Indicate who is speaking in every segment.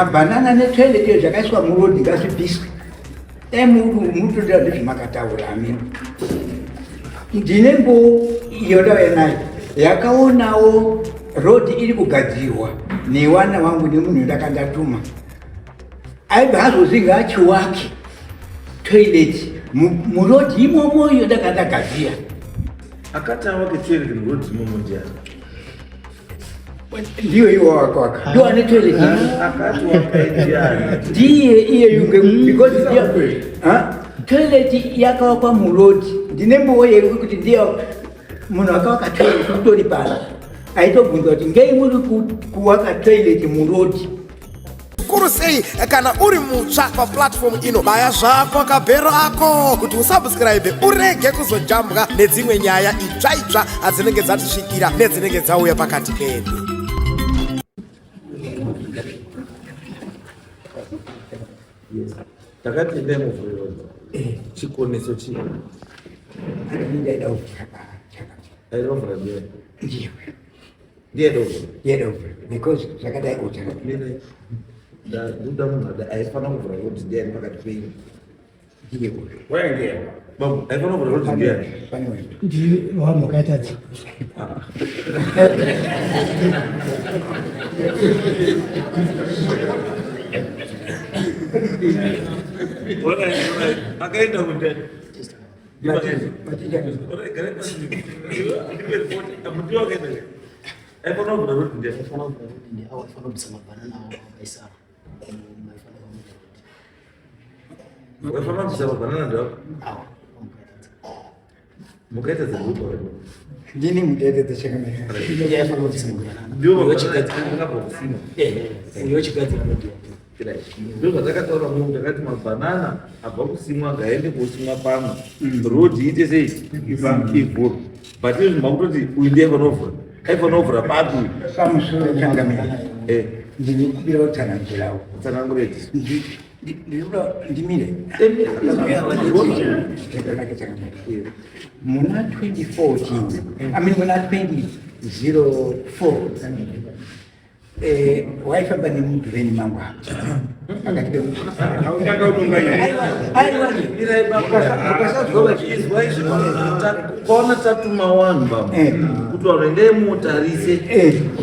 Speaker 1: Mabhanana netoilet iyo zvakaiswa muroad ngazvibviswe. Dai mutoda ndezvamakataura ameno. Ndine mbuu iyo ndauya nayo yakaonawo road iri kugadzirwa newana wangu nemunhu ndakandatuma. Aibva azozinga achiwake toilet muroad imomo iyo ndakandagadzira.
Speaker 2: Akati awake toilet muroad imomo ndiani?
Speaker 1: Ndiyo iwo wakawaka. Ndiwo ane toilet.
Speaker 2: Akati wakaendiani?
Speaker 1: Ndiye iye yunge because ndiye ha? Toilet yakawakwa muroad. Ndine mbuwo yekuti ndiye munhu akawaka toilet utori pano. Aitobvunza kuti ngei muri kuwaka toilet muroad.
Speaker 3: Kuru sei kana uri mutsva paplatform ino, baya zvako kabhero ako kuti usubscribe urege kuzojambwa nedzimwe nyaya itsva itsva adzinenge dzatisvikira nedzinenge dzauya pakati pedu.
Speaker 2: Yes. Takati endai muvhuriro. Chikoneso chii?
Speaker 1: Ndaida kuvhura chakati.
Speaker 2: Aida kuvhura ndiye.
Speaker 1: Ndiye.
Speaker 2: Ndiye dovhura.
Speaker 1: Ndiye dovhura because zvakadai kuchaka.
Speaker 2: Ndabuda munhu ada aifanira kuvhura road ndiye ari pakati penyu.
Speaker 1: Ndiye uyu.
Speaker 2: Wewe ndiye. Babu, aifanira kuvhura road ndiye.
Speaker 1: Pane wewe.
Speaker 4: Ndiye wamukatadza.
Speaker 2: Akaenda kundani.
Speaker 1: Ndini mutete dzechakamira.
Speaker 2: Ndozvatakataura munhu takati mabhanana abva kusimwa ngaende kosimwa pamwe road iite sei ivhurwe but izvi makutoti uyu ndiye aifanira aifanira kuvhura papi uyu
Speaker 1: Pamusoro changamira.
Speaker 2: Eh.
Speaker 1: Ndinokubira kutsanangurawo.
Speaker 2: tsanangureti
Speaker 1: Ndinoda ndimire. Zvakanaka changamira. Muna 2014, I mean muna 2004 waifamba nemudhureni mangu apa pakati
Speaker 2: pekukaona tatuma wanhu baba kuti vanhu endai mutarise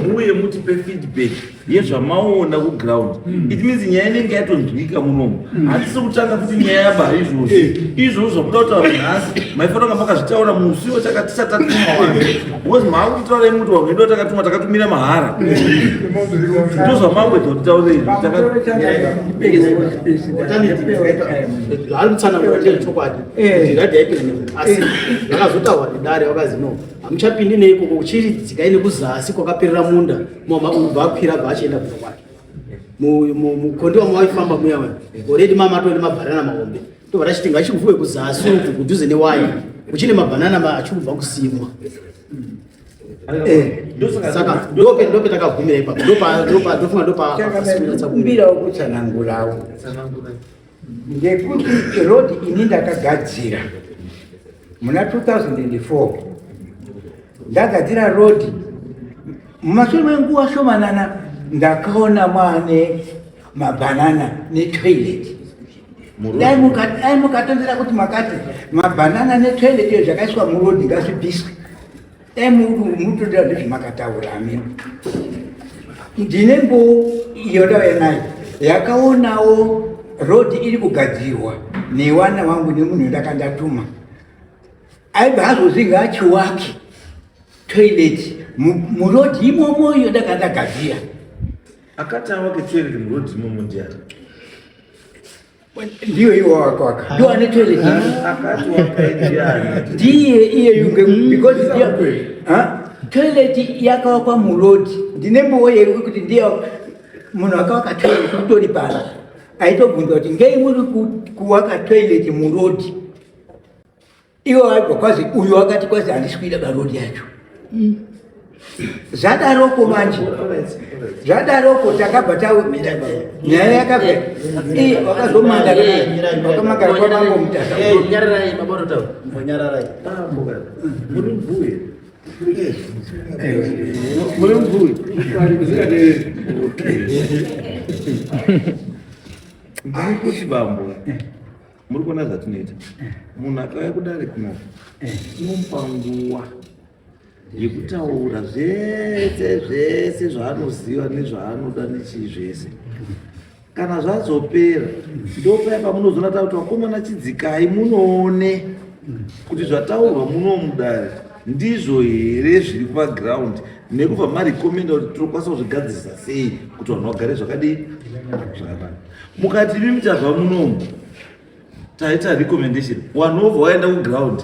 Speaker 2: muuye mutipe feedback yezvamaona kuground. It means nyaya inenge yatonzwika munomu. Hatisi kutanga futi nyaya yaba izvozvo. Izvozvo zvamuda kutaura nhasi maifanira kunga makazvitaura musi watisati tatuma vanhu, because maakutitaura imi kuti vanhu vedu vatakatuma takatumira mahara. Ndozvamangwedza kutitaura izvi.
Speaker 5: Ari kutsanangura ndezvechokwadi kuti radhi yaipinda, asi zvakazotaurwa nedare vakazi no, hamuchapindi neikoko, uchiridzikai nekuzasi kwakaperera munda ubva akwira bva achienda kuno kwake mukondi wamaifamba muya uya already mama atove nemabhanana mahombe, tobva tachiti ngachikuvuwe kuzasi uku kudhuze newaya kuchine mabhanana achikubva kusimwa. Saka ndope takagumira ipapo, ndofunga ndopa
Speaker 1: kumbirawo kutsanangurawo ngekuti road ini ndakagadzira muna 2004. Ndagadzira road, mumashure menguva shomanana ndakaona mwane mabhanana netoilet. Dai mukatondera kuti makati mabhanana netoilet iyo zvakaiswa muroad ngazvibviswe. Dai mutondera ndezvamakataura ameno. Ndine mbuu iyo ndauya nayo yakaonawo road iri kugadzirwa newana wangu nemunhu ndakandatuma. Aibva azozinga achiwake toilet muroad imomo iyo ndakandagadzira.
Speaker 2: Akati awake toilet muroad imomo ndiani?
Speaker 1: Ndiyo iwo wakawaka. Ndiwo ane toilet.
Speaker 2: Akati wakaendiani?
Speaker 1: Ndiye iye yunge because ndiye ha? Toilet yakawakwa muroad. Ndine mbuwo yekuti ndiye munhu akawaka toilet utori pano. Aitobvunza kuti ngei muri kuwaka toilet muroad. Iwo aibva kwazi uyu akati kwazi handisi kuida barodi yacho. Zvadaroko manje, zvadaroko takabva ta nyaya yakabva iye wakazomangara wakamangara kwamambo Mutasa.
Speaker 5: Nyararai baba, rotaura, mbonyararai.
Speaker 2: Muri mvuye. Muri mvuye. Ndiri kuti bambo, muri kuona zvatinoita. Munhu akauya kudare kuno, tinomupa nguva yekutaura zvese zvese zvaanoziva nezvaanoda nechii zvese. Kana zvazopera, ndopaya pamunozoona takuti vakomana chidzikai munoone kuti zvataurwa muno mudare ndizvo here zviri paground, nekubva marecommenda kuti tinokwanisa kuzvigadzirisa sei kuti vanhu vagare zvakadii, zvakanaka. Mukati imi muchabva munomu taita recommendation, vanhu vobva waenda kuground,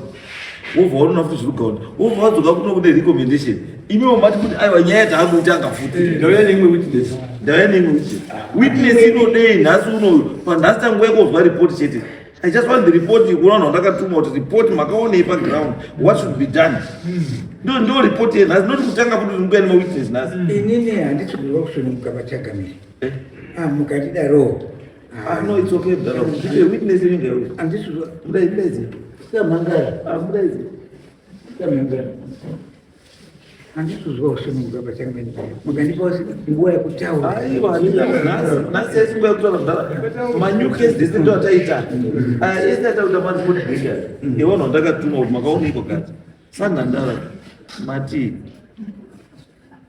Speaker 2: wobva waona futi zviri ground, wobva wadzoka kuno kune recommendation, imiwo mati kuti aiwa, nyaya taakutanga futi.
Speaker 4: Ndauya neimwe witness.
Speaker 2: Ndauya neimwe witness. Witness inodei nhasi unoyu? Panhasi tanguva yekozwa report chete. I just want the report kuona vanhu vandakatuma kuti report makaonei paground, what should be done. Ndo report yenhasi, noti kutanga futi kuti mukuya nemawitness nhasi.
Speaker 1: Inini handisi kureva kusununguka vachagamiri. Ah, mukatidaro.
Speaker 2: Ah, no, it's okay, brother. Ndipe witness inenge yauya.
Speaker 1: Handisi.
Speaker 2: Mudai, mudaidze.
Speaker 1: Samangara.
Speaker 2: Ah, mudaidze.
Speaker 1: Samangara, handisi kuzwa kusununguka vachagamiri, mukandipa nguva yekutaura.
Speaker 2: Aiwa, nhasi nhasi yaisi nguva yekutaura, mudhara. Manew case dzese ndo ataita. Aya ese atakuita mareport breakers evanhu vandakatuma kuti makaonekwa kati sanhandara mati.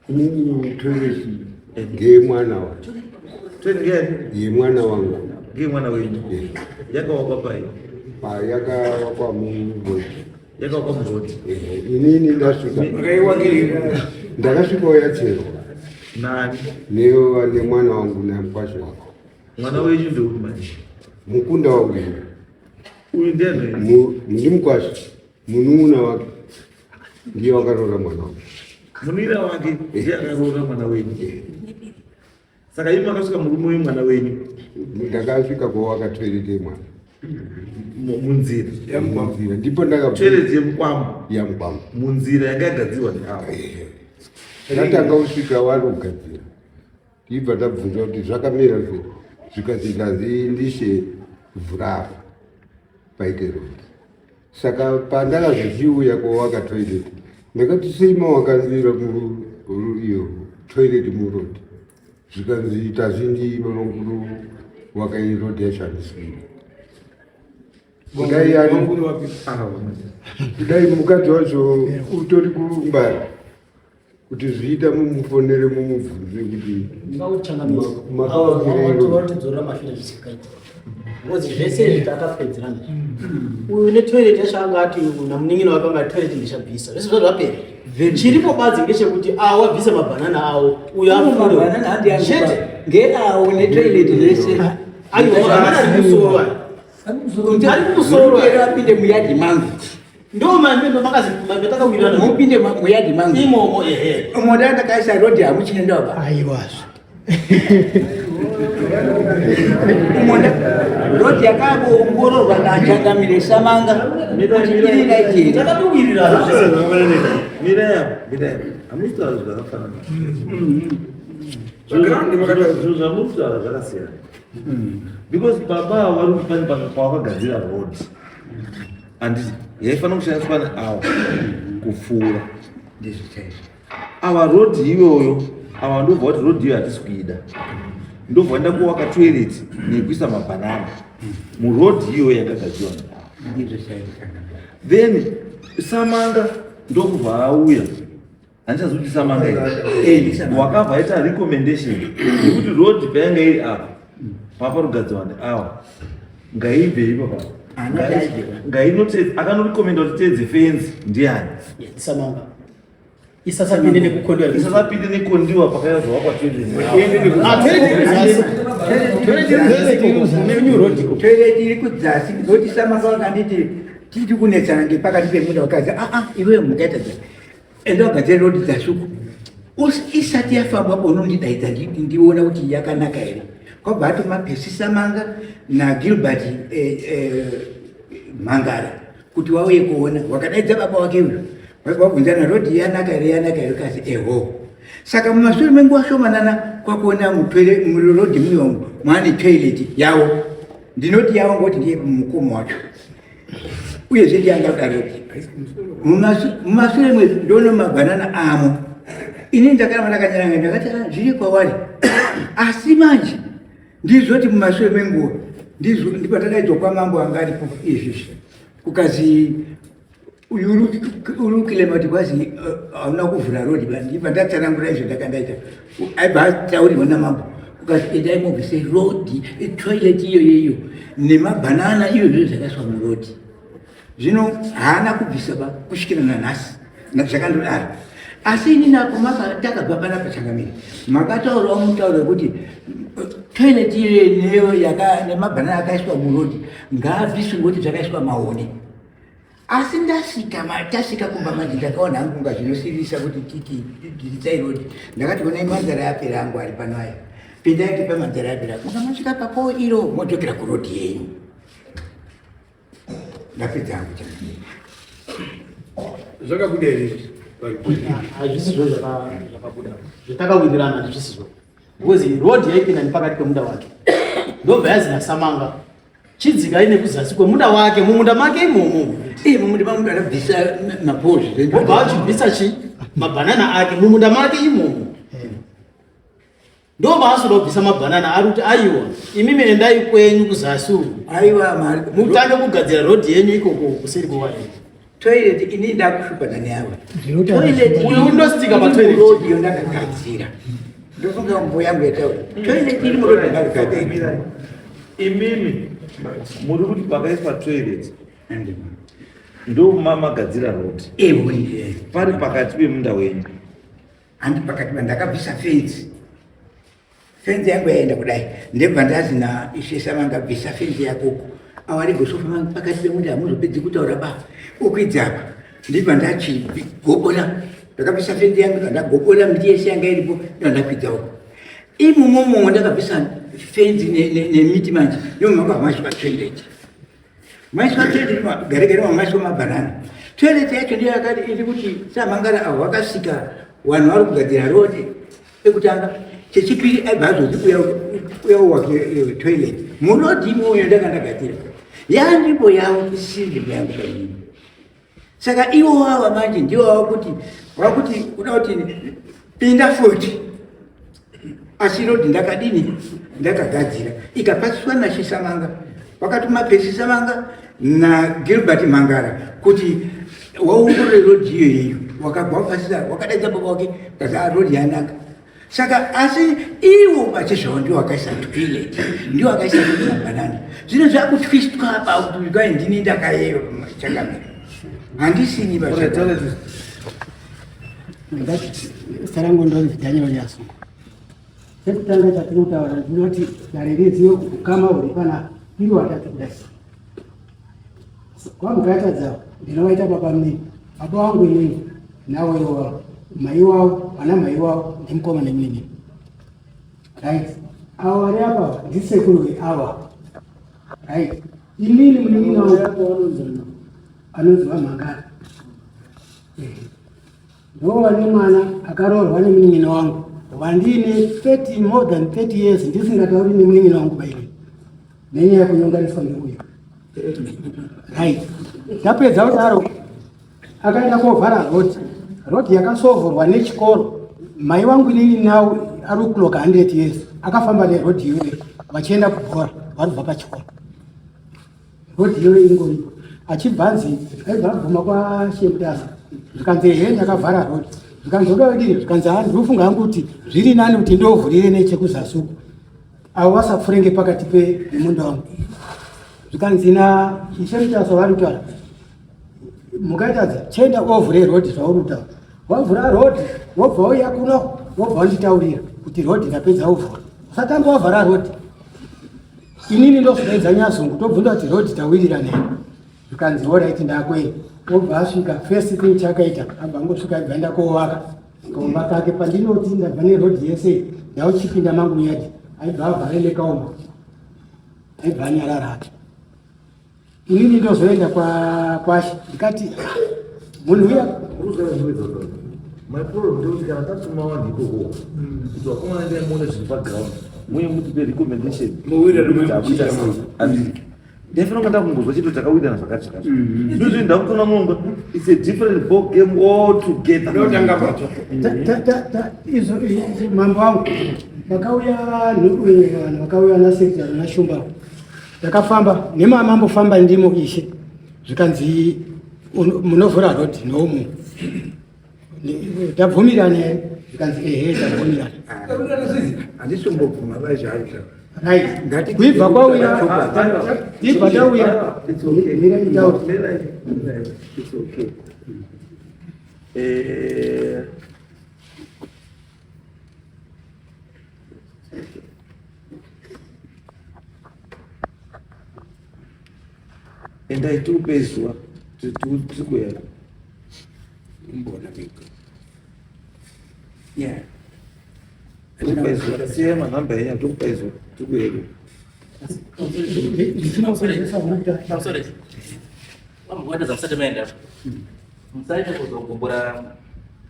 Speaker 6: Inini toilet ngeyemwana wangu.
Speaker 2: Toilet?
Speaker 6: Yemwana wangu.
Speaker 2: Ngeyemwana wenyu? Yakawakwa pai?
Speaker 6: Yakawakwa muroad.
Speaker 2: Yakawakwa muroad?
Speaker 6: Inini ndasvika, ndakasvikawo yacherwa.
Speaker 2: Nani?
Speaker 6: Nemwana wangu namukwasha wako.
Speaker 2: Mwana wenyu ndeupi manje?
Speaker 6: Mukunda wangu ini.
Speaker 2: Uyu ndiani?
Speaker 6: Ndimukwasha, munun'una wake ndiye wakaroora mwana wangu.
Speaker 2: Munun'una wake ndiye akaroora mwana wenyu. Saka imi makasvika murume wemwana wenyu?
Speaker 6: Ndakasvika kwawaka toilet yemwana.
Speaker 2: Munzira?
Speaker 6: Munzira ndipo ndaka
Speaker 2: Toilet yemukwambo?
Speaker 6: Yamukwambo.
Speaker 2: Munzira yanga yagadzirwa neavo?
Speaker 6: Ndatanga kusvika wari kugadzira, tibva tabvunza kuti zvakamira sei, zvikanzi ndazi ndishe vhura apa paite road. Saka pandakazochiuya kwawaka toilet, ndakati sei mawakanzira iyo toilet muroad? Zvikanzi tazindi babamukuru wakairoad yacho handisikuida. Kudai ari kudai mukadzi wacho utori kumbari kuti zviita, mumufonere mumubvunze kuti makawakirei.
Speaker 5: Varikudzorera mashure zvisikaita, because zvese izvi takapedzerana. Uyu netoilet yacho anga ati namunin'ina wake anga toilet ndichabvisa zvese, zva zvapera. Chiripo badzi ngechekuti awo abvise mabhanana awo, uyu afure.
Speaker 1: Mabhanana handi yangu.
Speaker 5: Chete.
Speaker 1: Ngeawo netoilet zvese.
Speaker 5: Aiwa, mabhanana ari kumusoro aya, ari kumusoro aya.
Speaker 1: Mupere apinde muyadhi mangu.
Speaker 5: Ndo ndo makazi matakawirirana.
Speaker 1: Mupinde muyadhi mangu.
Speaker 5: Imomo, ehe.
Speaker 1: Moda ndakaisa road, hamuchine ndoba.
Speaker 7: Aiwazve.
Speaker 1: Moda road yakaongororwa nachangamire Samanga kuti iri right here.
Speaker 5: Takatowirirana zvese.
Speaker 2: Mira yapo, mira yapo. Hamusi kutaura zvakafanana. Zvinhu zvamuri kutaura zvakasiyana, because baba avo vari kuti pane pawakagadzira road, handiti yaifanira kushandiswa neawa kupfuura.
Speaker 1: Ndizvo chaizvo.
Speaker 2: Ava road iyoyo, ava ndobva kuti road iyoyo hatisi kuida, ndobva enda kuwaka toilet nekuisa mabhanana muroad iyoyo yakagadzirwa neawa.
Speaker 1: Ndizvo chaizvo, changamire.
Speaker 2: Then Samanga ndokubva auya, handichazi kuti Samanga
Speaker 1: Eh, ndiSamanga.
Speaker 2: wakabva aita recommendation yekuti road payanga iri apa paparugadzirwa neawa ngaibve ipapa.
Speaker 1: Haana chaibve.
Speaker 2: Ngainote akanorecommenda kuti teedze fenzi ndiani?
Speaker 5: Samanga isasapinde nekukondiwa.
Speaker 2: Isasapinde nekondiwa pakayazovakwa toilet.
Speaker 5: Ah, toilet iri kuzasi. Toilet iri kuzasi ikoko, kune new road ikoko.
Speaker 1: Toilet iri kudzasi, ngoti Samanga wakanditi tiri kunetsana ngepakati pemunda, wakazi aa, iwewe mukaita dza enda wagadzira road dzasuku. Isati yafambwa unondidaidza ndiona kuti yakanaka here. Kwabva atuma Pesi Samanga naGilbert Mhangara kuti wauye kuona. Wakadaidza baba wake uyu, wabvunzana road yanaka here, yanaka here, kazi eho. Saka mumashure menguva shomanana kwakuona muroad muyomo mwaane toilet yavo. Ndinoti yavo ngoti ndiye mukoma wacho, uyezve ndiyanga kudaroti mumashure mwedzi ndoona mabhanana amo. Ini ndakaramba ndakanyaranga, ndakati, "Ah, zviri kwavari." Asi manje Ndizvoti mumashure menguva ndizvo ndipatadaidzwa kwamambo anga aripo izvizvi, kukazi uyu uri kuclaima kuti kwazi hauna kuvhura road ba. Ndibva ndatsanangura izvo ndakandaita, aibva ataurirwa namambo, kukazi endai mubvise road, toilet iyo yeyo nemabhanana iyo zviro zvakaiswa muroad. Zvino haana kubvisa ba kusvikira nanhasi zvakandodaro. Asi ini napo takabva panapa changamire, makataurawo mutauro wekuti toilet iyo neyo nemabhanana akaiswa muroad ngaabviswe ngokuti zvakaiswa maone. Asi ndasvika tasvika kumba manje, ndakaona hangu kunga zvinosiririsa kuti titi bvisai road. Ndakati onai manzara yapera angu ari pano aya, pindai tipa manzara yapera, mukamasvika papo iro modzokera kuroad yenyu. Ndapedza hangu changamire.
Speaker 6: Zvakabuda here izvi?
Speaker 5: Hazvisizvo zvakabuda, zvatakawirirana hazvisizvo, because road yaipinda nepakati pemunda wake, ndobva yazi naSamanga chidzikai nekuzasi kwemunda wake, mumunda make imomo.
Speaker 1: Iye mumunda mamundu anobvisa mapozvi.
Speaker 5: Obva achibvisa chi mabhanana ake mumunda make imomo, ndo maasoda kubvisa mabhanana. Ari kuti aiwa, imimi endai kwenyu kuzasi uku.
Speaker 1: Aiwa mari.
Speaker 5: Mutange kugadzira road yenyu ikoko kuseri kwewaini.
Speaker 1: Toilet ini ndakushupana neawa.
Speaker 5: Toilet uyu undostika patoilet.
Speaker 1: Road iyo ndakagadzira, ndofunga mbo yangu yataura toilet iri muroad ndakagadzira.
Speaker 2: Imimi muri kuti pakaiswa toilet ndo mamagadzira road?
Speaker 1: Ewe.
Speaker 2: Pari pakati pemunda wenyu?
Speaker 1: Handi pakati pa, ndakabvisa fenzi, fenzi yangu yaenda kudai, ndebva ndazi naishe Samanga bvisa fenzi yako uko, awarigosofamba pakati pemunda, hamuzopedzi kutaura ba ukwidza apa. Ndibva ndachigobora, ndakabvisa fenzi yangu, ndagobora miti yese yanga iripo, ndandakwidza uko imomomo ndakabvisa fenzi nemiti. Manje ndomakabva maiswa toilet, maiswa toilet gare gare maiswa mabhanana. Toilet yacho ndiyo yakati iri kuti samangara avo vakasvika, vanhu vari kugadzira road ekutanga, chechipiri aibva azoti uya uwake toilet muroad imoyo ndanga ndagadzira yanzvimbo yavo, isisiri nzvimbo yangu painini. Saka ivo ava manje ndivo vakuti vakuti kuda kuti pinda futi, asi road ndakadini, ndakagadzira, ikapasiswa naShisamanga. Vakatuma Pesi Samanga naGilbert Mangara kuti waongorore road iyo iyoyo, wakabva wapasisa, wakadaidza baba wake kazi road yanaka. Saka asi ivo pachezvavo ndiwo wakaisa toilet, ndiwo wakaisa mabhanana. Zvino zvakutwistwa apa kuti kwai ndini ndakayeyo chakamira, handisini.
Speaker 4: Zita rangu ndonzi Daniel Nyasungu. Chekutanga chatinotaura, ndinoti dare rizive ukama huri panapa. Tiri watatu kudai kwamukaitadza, ndinovaita baba munini, baba wangu inini nawo iwavo, mai wavo, vana mai wavo ndimukoma nemunini, right? Avo vari apa ndisekuru veava, right? Inini munin'ina wangu anonzi VaMhangara, ndo vane mwana akaroorwa nemunin'ina wangu wandine 30, more than 30 years ndisingatauri nemunin'ina wangu baini nenyaya yekunyonganiswa neuyu, right? Ndapedza kudaro, akaenda kovhara road, road yakasovhorwa nechikoro. Mai wangu inini now ari kuclocka 100 years, akafamba neroad iyoyo vachienda kubhora vari kubva pachikoro. Road iyoyo ingoripo. Achibva anzi aibva abvuma kwaShemutasa, zvikanzi ehe, ndakavhara road. Zvikanzi uda wedini? Zvikanzi ha, ndinofunga hangu kuti zviri nani kuti ndovhurire nechekuzasi uku, avo vasapfurenge pakati pemunda wangu. Zvikanzi na Ishemutasa vari kutaura mukaitadza, chienda ovhure road zvauri kutaura. Wavhura road, wobva uya kuno, wobva wanditaurira kuti road ndapedza uvhura. Usatanga wavhara road. Inini ndozodaidza Nyazungu, tobvunza kuti road tawirirana here. Zvikanzi alright, ndakwei. Wobva asvika, first thing chakaita, abva angosvika, abva enda kovaka kaumba kake. Pandinoti ndabva neroad yese, ndauchipinda mangu muyard, aibva avhare nekaumba, aibva anyarara hake. Inini ndozoenda kwashe, ndikati "Ah, munhu uya."
Speaker 2: My problem ndekuti kana tatuma vanhu ikoko kuti vakomana ndai muone zviri paground, muye mutipe recommendation.
Speaker 6: Muwirane.
Speaker 2: Ndaifanira kunga ndakungozwa chito takawirirana zvakati zvakati. Izvozvi ndakutoona munonga it's a different ball game altogether.
Speaker 6: Ndotanga patsva.
Speaker 4: Izvo mambo wangu. Pakauya vanhu vanhu vakauya nasekretary naShumba. Takafamba nemamambofamba ndimo ishe. Zvikanzi munovhura road nomu. Tabvumirana here? Zvikanzi ehe tabvumirana.
Speaker 1: Handisi kumbobvuma vaizvaizvo.
Speaker 4: Right. Kuibva kwauya ibva tauya.
Speaker 2: It's okay.
Speaker 4: Mira nditaure.
Speaker 2: It's okay. Endai tiupe zuva tiri kuuya.
Speaker 1: Mbona vega. Yeah.
Speaker 2: Tikupai zuva. Siyai manhamba enyu tikupai zuva tiri kuuya.
Speaker 4: Ndisina kupedzesa kuita.
Speaker 7: Sorry. Vamboenda musati maenda. Musaite kuzogombora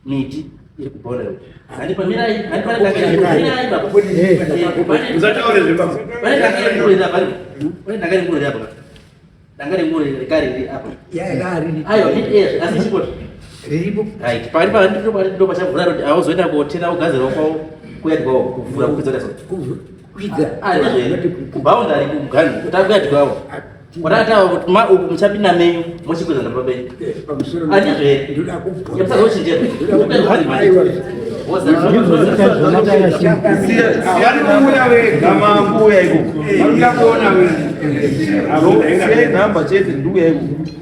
Speaker 7: miti iri kubhora iyo. Handi pamirai, handi pane danga mirai baba.
Speaker 6: Musataure zvebaba.
Speaker 7: Pane danga renguru riri apa. Pane danga renguru riri apa. Danga renguru rekare riri apa.
Speaker 1: Yeah,
Speaker 7: Ayo, miti eh asi chipo.
Speaker 1: riripo.
Speaker 7: Right. Pakati pa ndo ndo pachavhura road auzoenda kotera kugadzira kwao kuyadi kwao kuvhura kukwidza so.
Speaker 1: Kukwidza.
Speaker 7: Ayo, kuboundary kugani kuti akuyadi kwao. Kwatataura kuti ma uku muchapinda menyu mochikwidza ndamba penyu.
Speaker 1: Pamusoro.
Speaker 7: Andizve.
Speaker 1: Ndoda kubvunza.
Speaker 2: Varikuuya vega mambuya ikoko.
Speaker 6: Varikuda kuona vega.
Speaker 2: Siyai nhamba chete ndikuuya ikoko.